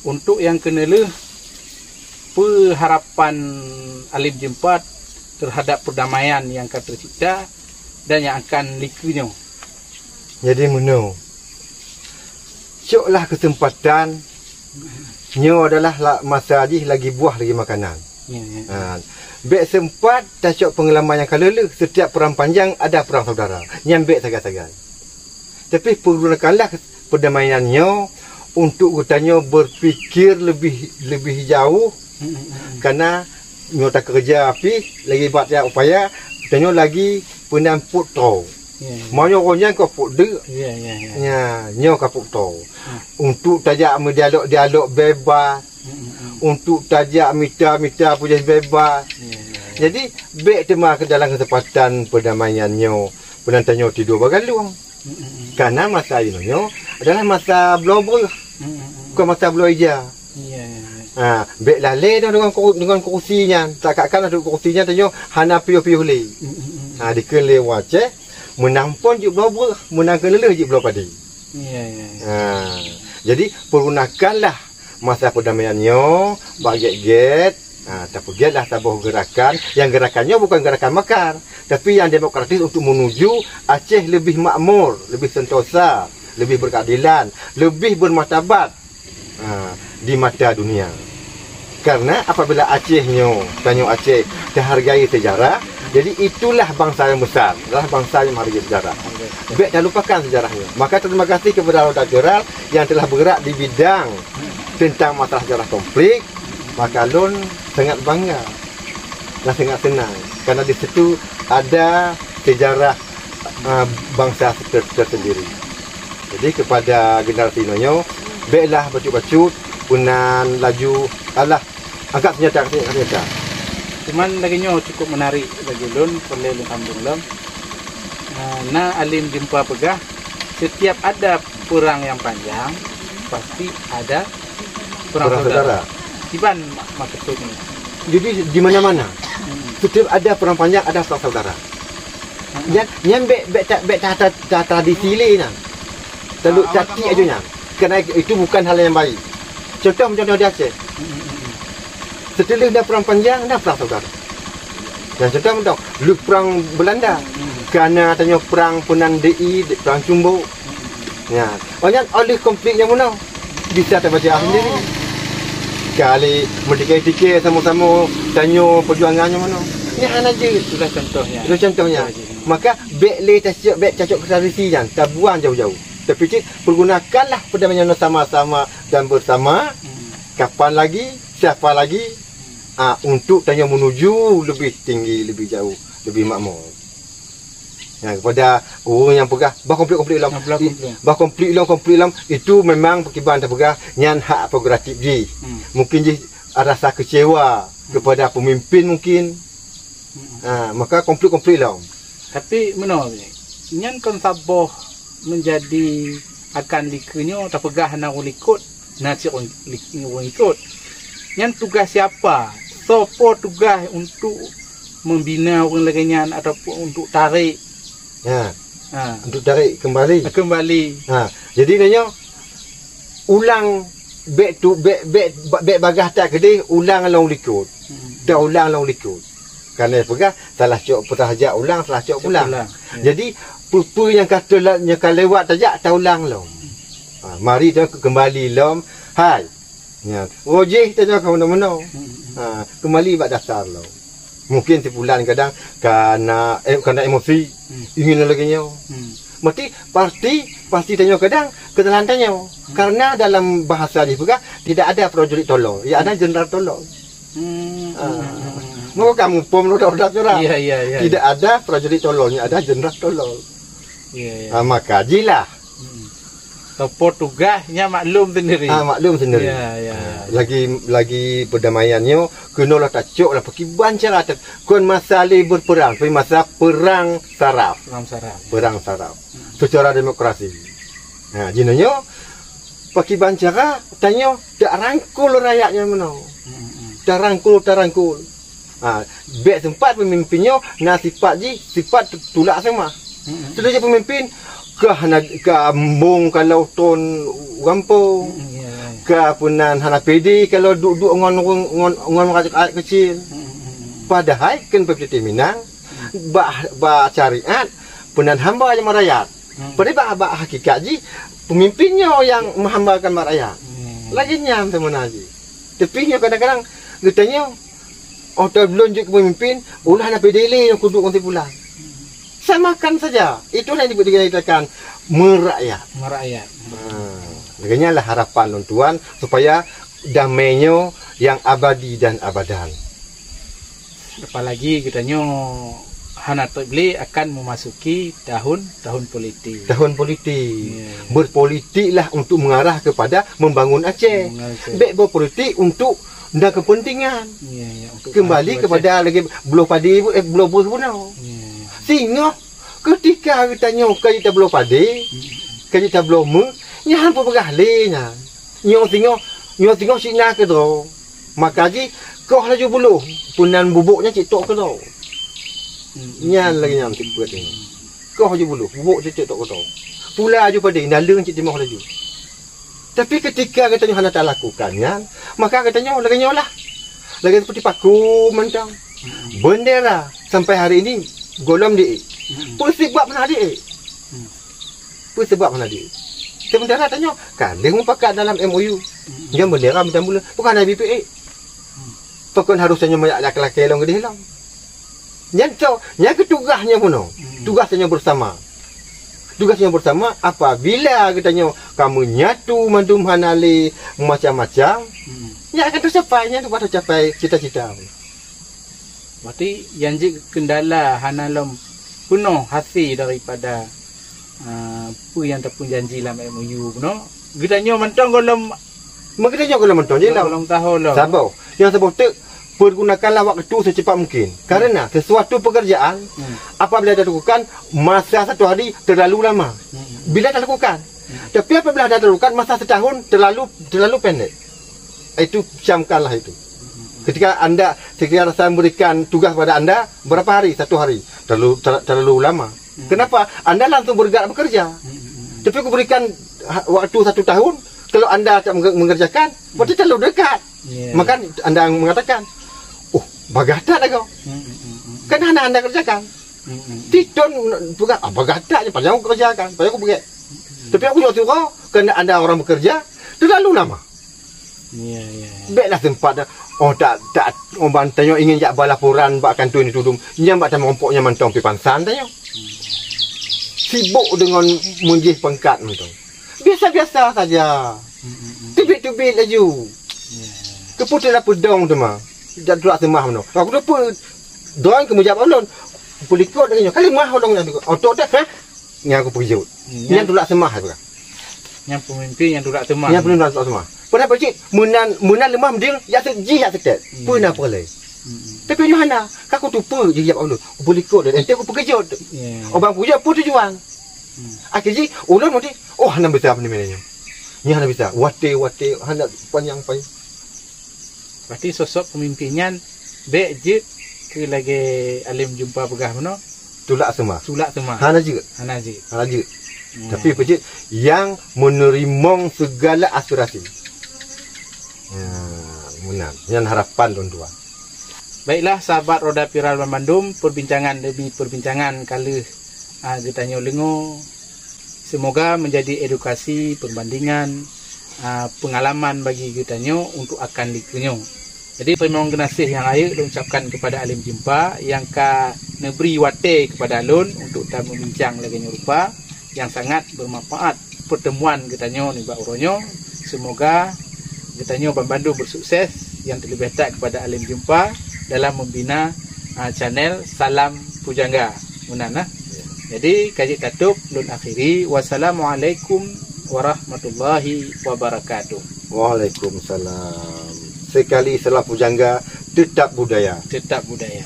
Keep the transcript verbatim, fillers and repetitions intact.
Untuk nyang keuneulheueh, peue harapan Alim Jeumpa terhadap perdamaian nyang ka teucipta dan nyang akan likeu nyoe? Jadi meunoe, coklah keuseumpatan nyoe adalah la-, masa jih lagi buah lagi makanan. Ya, ya. Ha, bék seumpat tacok peungalaman nyang ka lheueh, setiap perang panjang ada perang saudara. Nyan bék sagai-sagai. Tapi pergunakanlah perdamaian nyoe untuk geutanyoe berpikir lebih, lebih jauh, karena nyoe takeureuja pih lagi bak tiep upaya, tanyoe lagi peunan peuet troe. Ya, ya. Meunyoe ureueng nyan ka peuet deuk, ya, ya, ya, nyoe ka peuet troe. Hmm. Untuk tajak meudialog-dialog bebas, untuk tajak mita-mita pujoh bebas. Ya, ya, ya. Jadi, bék teuma keu dalam keuseumpatan perdamaian nyoe, peunan tanyoe tido bagalueng. Karena masa inoe nyoe adalah masa bloe breueh, bukan masa bloe ija. Ya, ya, ya. Ha, bék lalé dah deungon ku-, deungon kursi nyan. Takkan dah duek kursi nyan tanyoe hana piôh-piôh lé. Ha, dikeue lé Aceh, meunan phon jeuet bloe breueh, meunan keuneulheueh jeuet bloe padé. Ya, ya, ya. Ha, jadi pergunakanlah masa perdamaian nyoe bak gét-gét. Ha, tapeugét lah saboh gerakan. Yang gerakan nyoe bukan gerakan makar, tapi yang demokratis untuk menuju Aceh lebih makmur, lebih sentosa, lebih berkeadilan, lebih bermartabat, ha, di mata dunia. Karena apabila Aceh nyoe, tanyoe Aceh, tahargai sejarah, jadi itulah bangsa yang besar, adalah bangsa yang menghargai sejarah. Bék talupakan sejarah nyoe. Maka terima kasih kepada Roda Joral yang telah bergerak di bidang tentang masalah sejarah konflik, maka lôn sangat bangga dan sangat senang karena di situ ada sejarah, uh, bangsa ter-, tersendiri. Jadi kepada generasi nyoe, béklah bacut-bacut, peunan laju, alah, angkat senjata, angkat senjata. Cuman lagée nyoe cukup menarik bagi lôn, peureulée lôn sambung lom. Nah, na Alim Jeumpa peugah, setiap ada perang yang panjang, pasti ada perang saudara. Kiban ma-, maksud nyoe? Jadi di mana-mana, setiap ada perang panjang, ada perang saudara. Nyan, nyan bék, bék ta-, bék ta-, ta-, ta-, tradisi lé nyan. Talu, ah, caci aja nyan. Kerana itu bukan hal yang baik. Contoh, contoh di Aceh. Setelah dah perang panjang, dah perang saudara. Dan contoh, contoh, lu perang Belanda. Kerana tanya perang peunan D I, perang Cumbok. Ya. Oh, nyan oleh konflik nyang meunoe bisa tabaca sendiri. Kali meutikai-tikai sama-sama tanyoe perjuangan nyang meunoe. Nyan hana jeuet. Itulah contohnya. Itulah contohnya. Maka bék lé tacok, bék tacok keu tradisi nyan, tabuang jauh-jauh. Tapi cit, pergunakanlah perdamaian sama-sama dan bersama. Kapan lagi, siapa lagi, ah, untuk tanyoe menuju lebih tinggi, lebih jauh, lebih makmur. Ya, kepada ureuëng nyang peugah, bah konflik-konflik lom. Bah konflik-konflik. Bah konflik lom, konflik lom, itu memang pakiban tapeugah nyan hak prerogatif jih. Mungkin jih rasa kecewa kepada pemimpin mungkin. Ha, maka konflik-konflik lom. Tapi meunoe, nyan kon saboh menjadi akan likeu nyoe tapeugah na ureuëng likot, na cit ureuëng lik-, ureuëng ikot. Nyan tugas siapa? Soe po tugas untuk membina ureuëng lagée nyan ataupun untuk tarék? Ha. Ha. Untuk tarék kembali. Kembali. Ha. Jadi nyoe ulang bék tu, bék, bék, bék bagaih that keudeh, ulang lom likot. Dah ulang lom likot. Karena peugah, salah cok peutrah jak ulang, salah cok pulang. Jadi, peue-peue nyang ka teulat, nyang ka lewat tajak, taulang lom. Ha, mari dah kembali lom. Hai. Nyan. Rojih tanya ka meunoe-meunoe. Ha, kembali bak dasar lom. Mungkin si pulan kadang kana, eh, kana emosi, ingin lagée nyoe. Mesti, pasti, pasti tanyoe kadang kesalahan tanyoe. Karena dalam bahasa jih peugah, tidak ada prajurit tolol. Ya ada jenderal tolol. Hmm. Ah. Maka kamu pom roda-roda curang. Iya, iya, iya. Tidak ada prajurit tololnya, ada jenderal tolol. Iya, iya. Ah, maka jilah. Hmm. Soe po tugasnya maklum sendiri. Ah, maklum sendiri. Iya, iya. Ah, lagi, lagi perdamaian nyoe keunoe lah tacok lah pakiban cara te-, kon masa lé berperang, tapi masa perang saraf. Perang saraf. Perang saraf. Hmm. Secara demokrasi. Nah, jinoe nyoe pakiban cara tanyoe tak rangkul rakyat nyang meunoe. Hmm, hmm. Tak rangkul, tak rangkul. Ha, bék seumpat peumimpin nyoe na sifat jih, sifat tulak seumah. Hmm. Seudeh jih peumimpin kah na, ka embong kalau thon gampông. Hmm, ya, ya, ya. Ka peunan hana pede kalau duek-duek ngon, ngon, ngon rakyat kecil. Hmm, hmm, hmm. Padahai kan P P T Minang, bak, bak syariat, peunan hamba nyang meurayat. Hmm. Padahai bak, bak hakikat jih, pemimpin nyoe nyang meuhambakan bak rakyat. Hmm. Lagèe nyan seumeunan jih. Tapi nyoe kadang-kadang geutanyoe, oh, ta-, lôn jeuet keu pemimpin, ulôn hana pede lé nyang kuduek ngon si pulan. Samakan saja. Itulah yang dikatakan merakyat. Merakyat. Ha. Lagèe nyan lah harapan lôn tuan supaya damai nyoe yang abadi dan abadan. Apalagi geutanyoe hana treb lé akan memasuki tahun, tahun politik. Tahun politik. Ya. Berpolitiklah untuk mengarah kepada membangun Aceh. Membangun Aceh. Bèk berpolitik untuk na kepentingan. Ya, ya, untuk kembali maju Aceh. Kepada lagèe bloe padi, eh, bloe beuh bunoe. Ya, ya. Singoh ketika geutanyoe ka jeuet tabloe padi, hmm, ka jeuet tabloe meuh, nyan hana peugah lé nyan. Nyoe singoh, nyoe singoh cit na keudroe. Maka jih koh laju buloh, peunan bubôk nyan cit tok keudroe. Hmm. Nyan lagèe nyan cit peuet nyoe. Koh laju buloh, bubôk cit tok keudroe. Pula laju padi, naleueng cit timoh laju. Tapi ketika geutanyoe hana talakukan nyan, maka geutanyoe lagèe nyoe lah. Lagèe seperti paku mantong. Hmm. Bendera sampai hari ini golom di. Hmm. Peue sabab hana di? Hmm. Peue sabab hana di? Sementara tanyoe ka lheueh mupakat dalam M O U. Hmm. Nyan bendera mantong buleuen, bukan hana B P A. Hmm. Pakon harus tanyoe meuyak lakèe lom geudeh lom. Nyan tu, nyan keuh tugaih nyoe bunoe. Hmm. Tugaih tanyoe bersama. Tugaih tanyoe bersama, apabila geutanyoe ka menyatu mandum hana lé macam-macam, hmm, nyan akan tercapai, nyan dapat tercapai cita-cita. Berarti yang jeuet kendala hana lom peunoh hase daripada, ah, peue nyang tapeujanji lam M O U bunoe. Geutanyoe mantong golom Maka nyoe keuneuk mantong jih lom. Golom tahu lom. Saboh. Nyang saboh teuk, pergunakanlah waktu secepat mungkin. Karena sesuatu pekerjaan, hmm, apabila dilakukan, masa satu hari terlalu lama. Hmm. Bila dilakukan. Hmm. Tapi apabila dah dilakukan, masa setahun terlalu, terlalu pendek. Itu camkanlah itu. Hmm. Ketika anda, ketika saya memberikan tugas pada anda, berapa hari? Satu hari. Terlalu, ter-, terlalu lama. Hmm. Kenapa? Anda langsung bergerak bekerja. Hmm, hmm, hmm. Tapi aku berikan ha-, waktu satu tahun, kalau anda tak menge-, mengerjakan, berarti, hmm, terlalu dekat. Ya. Maka anda mengatakan, "Oh, bagah that aku." Hmm, hmm, hmm, hmm. Kan hana anda kerjakan. Hmm, hmm, hmm. Titon peugah, "Ah, bagah that je, padahal aku kerjakan, padahal aku berat." Hmm. Tapi aku nyoe suruh, kerana anda orang bekerja, terlalu lama. Ya, ya, ya. Bèklah sempat dah. Oh, tak, tak, oh, ban tanyoe ingin jak ba laporan bak kantô industri tudum. Nyan bak tameureumpok nyan mantong pih pansan tanyoe. Sibuk dengan meujih pangkat mantong. Biasa-biasa saja. Hmm, hmm, hmm. Teubiet-teubiet laju. Ya, ya. Keupeue teulah peudong teuma. Jak tulak seumah meunoe. Aku teupeu. Dong keu meujak bak ulôn. Peulikot lagèe nyoe. Ka leumah ulôn nyan. Otot dah, ha? Nyang aku peujeuet. Hmm, nyan tulak seumah, aku kata. Nyan peumimpin nyang tulak seumah. Nyan peumimpin nyang tulak seumah. Padahai cit, meunan, meunan leumah meudeng, jak se-, jih jak seutôt. Hmm. Peue na peureulèe? Hmm. Tapi nyoe hana, ka kuteupeu jih jak ulôn. Peulikot lé, ente kupeukeujot. Ya. Obang peujeuet peue tujuan? Hmm. Akhé jih, ulôn meuti, oh, hana bisa peumimpin nyoe. Nyan hana bisa. Watèe, watèe, hana panyang-panyang. Berarti sosok peumimpin nyan bèk jeuet keu lagèe Alim Jumpa peugah meunoe. Tulak seumah. Tulak seumah. Hana jeuet. Hana jeuet. Hana jeuet. Hmm. Tapi peue jeuet nyang meuneurimong segala aspirasi. Ya, meunan. Nyan harapan lôn tuan. Baiklah, sahabat Roda Viral banmandum, perbincangan demi perbincangan ka lheueh, ah, geutanyoe deungoe. Semoga menjadi edukasi, perbandingan, ah, pengalaman bagi geutanyoe untuk akan dikeunyoe. Jadi, teurimong geunaséh nyang rayeuk lôn ucapkan kepada Alim Jumpa nyang ka neubri watèe kepada lôn untuk tameubincang lagèe nyoe rupa nyang sangat bermanfaat pertemuan geutanyoe nibak uroe nyoe. Semoga geutanyoe banmandum bersukses, nyang terlebih that kepada Alim Jumpa dalam membina, ah, channel Salam Pujangga. Meunan, nah. Ya. Jadi, ka jeuet tatôp, lôn akhiri. Wassalamualaikum warahmatullahi wabarakatuh. Waalaikumsalam. Sekali salam pujangga, tetap budaya. Tetap budaya.